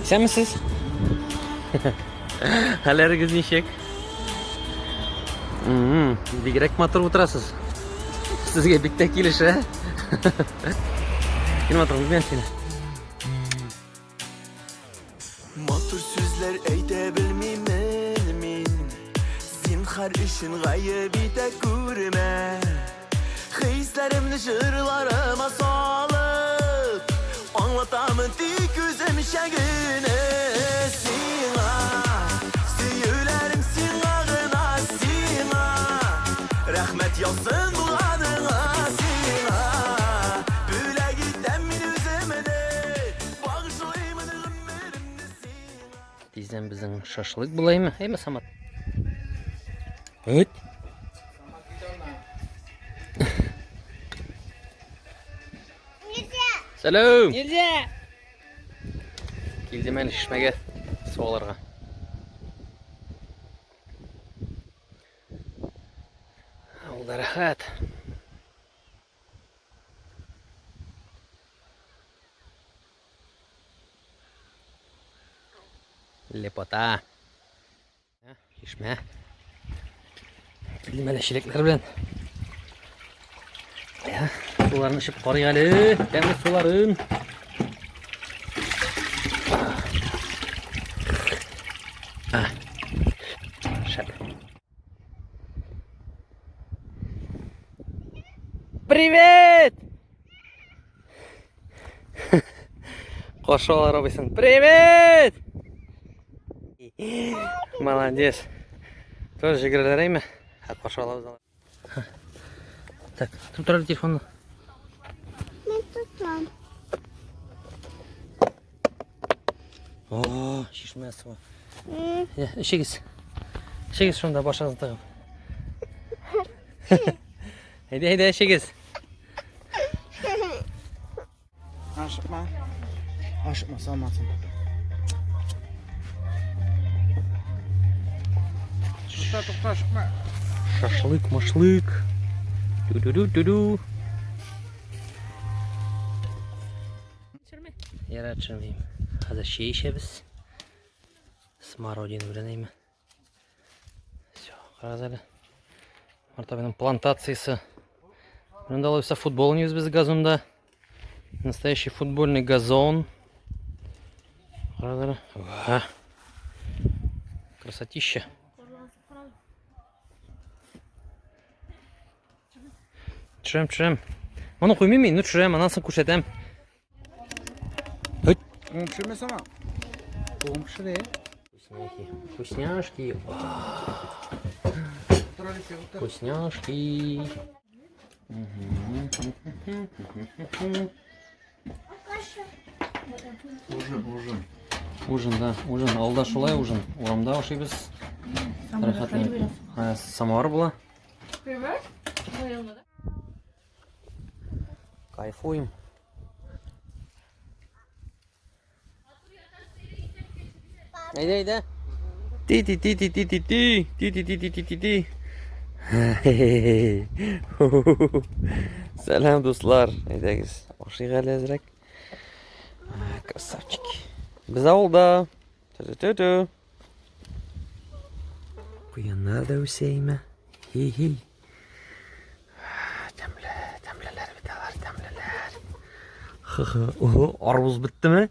Исәнмесез? Хәлләрегез ничек? Бигрәк матур утырасыз. Сезгә бик тә килешә. Кил матур, мин сине. Матур сүзләр әйтә белмимен мин. Зинхар өчен гаеп итә күрмә. Хисләремне җырларыма салып, аңлатамын тик үземчә генә сиңа. Сөюләрем сиңа гына, сиңа. Рәхмәт яусын булганыңа сиңа. Бүләк итәм мин үземне, багышлыймын гомеремне сиңа. Тиздән безнең шашлык була име? Әйме, Самат? Өт. Сәлам! Нельзя! Килдем әле чишмәгә су алырга. Ул да рәхәт. Лепота. Чишмә. Килдем әле чиләкләр белән. Я, суларын эчеп карыйк әле. Тәмле суларын. Шәп. Привет! Каршы алар абыйсын. Привет! Молодец. Тоже җигерәләр әйме? Ә каршы алабыз алар. Так, кем тора телефонны? Мин тотам. О, чишмә суы. Эчегез. Эчегез шунда башыгызны тыгып. Әйдә, әйдә, эчегез. Ашыкма. Ашыкма, салмасын. Тукта, тукта, ашыкма. Шашлык, машлык. Ту-ду-ду-ду-ду. Ярар, төшермим. Хәзер чәй эчәбез. Смородина белән әйме. Все, карагыз әле. Март абыйның плантациясе. Монда алайса футбол уйныйбыз без газонда. Настоящий футбольный газон. Карагыз әле. Ва. Красотища. Төшерәм, төшерәм. Моны куймыйм мин, ну төшерәм, аннан соң күрсәтәм. Хөт. Уң пешермә сама. Уң пешерә. Вкусняхи. Вкусняшки. Вкусняшки. Ужин, ужин. Ужин, да, ужин. Авылда шулай ужин. Урамда ашыйбыз. Рәхәтләнеп. Самовар була. Кайфуем. Әйдә, әйдә. Ти ти ти ти ти ти ти ти ти ти ти ти ти ти. Сәлам, дуслар. Әйдәгез, ашыйк әле әзрәк. Красавчики. Без авылда. Ту-ту-ту. Куяннар да үсә име? Хи-хи. Тәмле, тәмлеләр бит алар, тәмлеләр. Хы-хы. Ого, арбуз беттеме?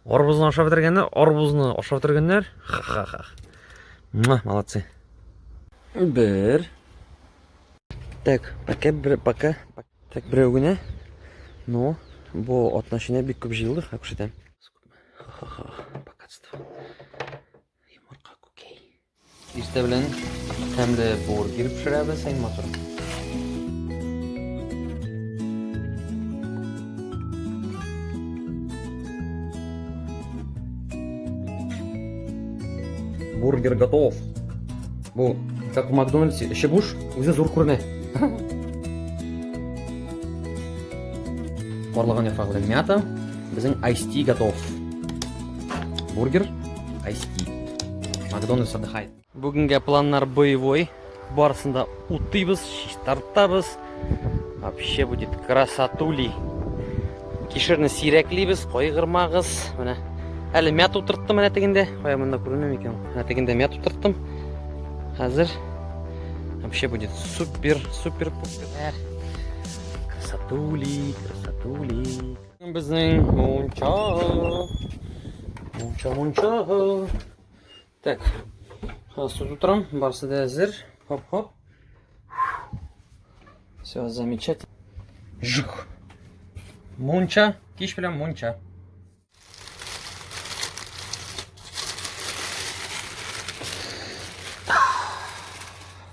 Арбузны ашап бетергәннәр, арбузны ашап бетергәннәр. Ха-ха-ха. Муа, молодцы. Бер. Так, пока бер, пока. Так, берәү генә. Но бу атна эчендә бик күп җыелды, хак күрсәтәм. Ха-ха-ха, богатство. Йомырка күкәй. Иртә белән тәмле бургер пешерәбез, әй матур. Бургер готов. Бу, как в Макдональдсе, эче буш, үзе зур күренә. Карлыган яфрагы белән мята. Безнең Ice tea готов. Бургер, Ice tea. Макдональдс отдыхает. Бүгенгә планнар боевой. Барысын да утыйбыз, чистартабыз. Вообще будет красотули. Кишерне сирәклибез, кайгырмагыз. Менә. Әле мят утырттым менә тегендә. Кая монда күренми микән? Менә тегендә мят утырттым. Хәзер вообще будет супер, супер пупер. Красотули, красотули. Безнең мунча. Мунча, мунча. Так. Хәзер су тутырам, барысы да әзер. Хоп-хоп. Все, замечательно. Жух. Мунча, кич белән мунча.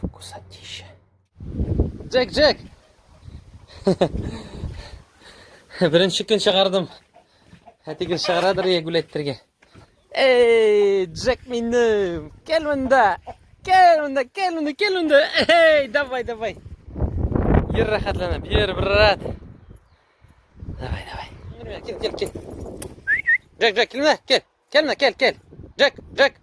Вкусотища. Джек, Джек! Беренче көн чыгардым. Әтигез чыгарадыр я гүләттергә. Эй, Джек минем! Кел монда! Кел монда, кел монда, кел монда! Эй, давай, давай! Йөр рәхәтләнеп, йөр, брат! Давай, давай. Кил, кил, кил. Джек, Джек, кил менә, кил. Кил менә, кил, кил. Джек, Джек.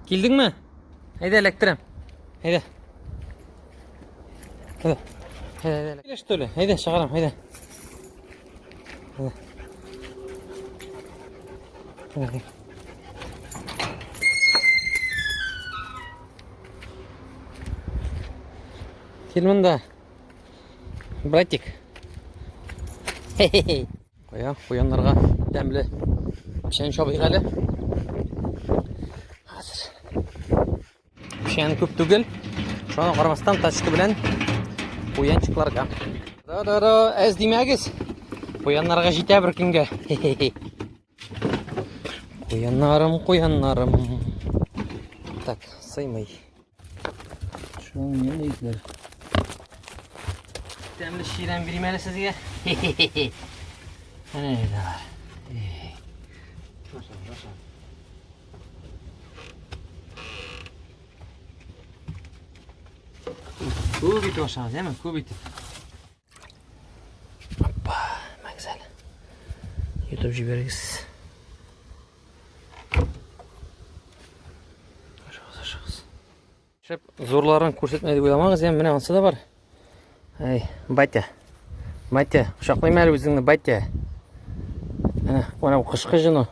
Килдеңме? Әйдә, эләктерәм. Әйдә. Әйдә. Әйдә, әйдә. Килә, что ли? Әйдә, чыгарам, әйдә. Әйдә. Әйдә. Кил монда. Братик. Хе-хе-хе. Кая, куяннарга тәмле печән чабыйк әле. Хәзер. Печән күп түгел. Шуңа карамастан тачка белән куянчыкларга. Да-да-да, әз димәгез. Куяннарга җитә бер көнгә. Куяннарым, куяннарым. Так, сыймый. Шуның нинди итләр? Тәмле ширәм бирим әле сезгә. Әнә нидә бар. Күп итеп ашагыз, әме, күп итеп. Опа, мәгзәл. Ютуб җибәрегез. Ашыгыз, ашыгыз. Шәп, зурларын күрсәтмәй дип уйламагыз, я, менә ансы да бар. Әй, батя. Батя, кочаклыйм әле үзеңне, батя. Әнә, менә бу кышкы җыны.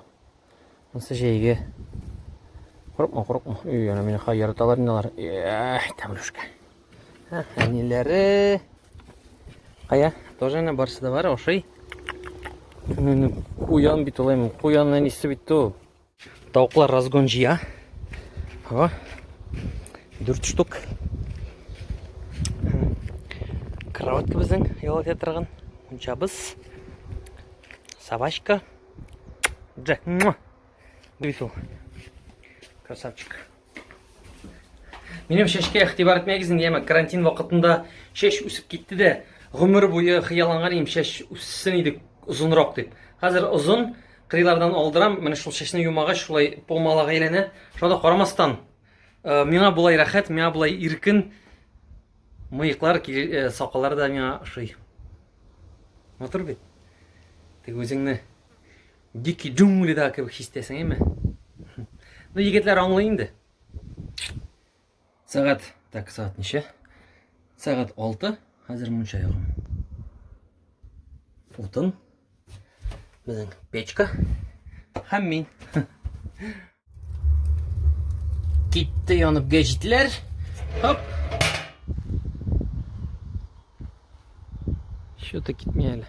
Ансы җәйге. Курыкма, курыкма. Үй, әнә мине хай яраталар инде алар. Эх, тәмлүшкә. Әниләре. Кая? Тоже әнә барысы да бар, ошый. Менә куян бит ул, куян әнисе бит ул. Тавыклар разгон җыя. Ага. Дүрт штук. Кроватка безнең ял итә торган. Мунчабыз. Собачка. Джек. Бит ул. Красавчик. Минем чәчкә игътибар итмәгез инде, яме карантин вакытында чәч үсеп китте дә, гомер буе хыялланган идем, чәч үссен иде озынрак дип. Хәзер озын, кырыйлардан алдырам, менә шул чәчне юмагач шулай пумалага әйләнә. Шуңа да карамастан, э, миңа болай рәхәт, миңа болай иркен. Мыеклар, э, сакаллар да миңа ошый. Матур бит. Теге үзеңне дикий джунглида кебек хис итәсең, әйме? Ну, егетләр аңлый инде. Сәгать, так, сәгать ничә? Сәгать 6. Хәзер мунча ягам. Утын. Безнең печка. Һәм мин. Китте янып гәҗитләр. Хоп. Что-то китми әле.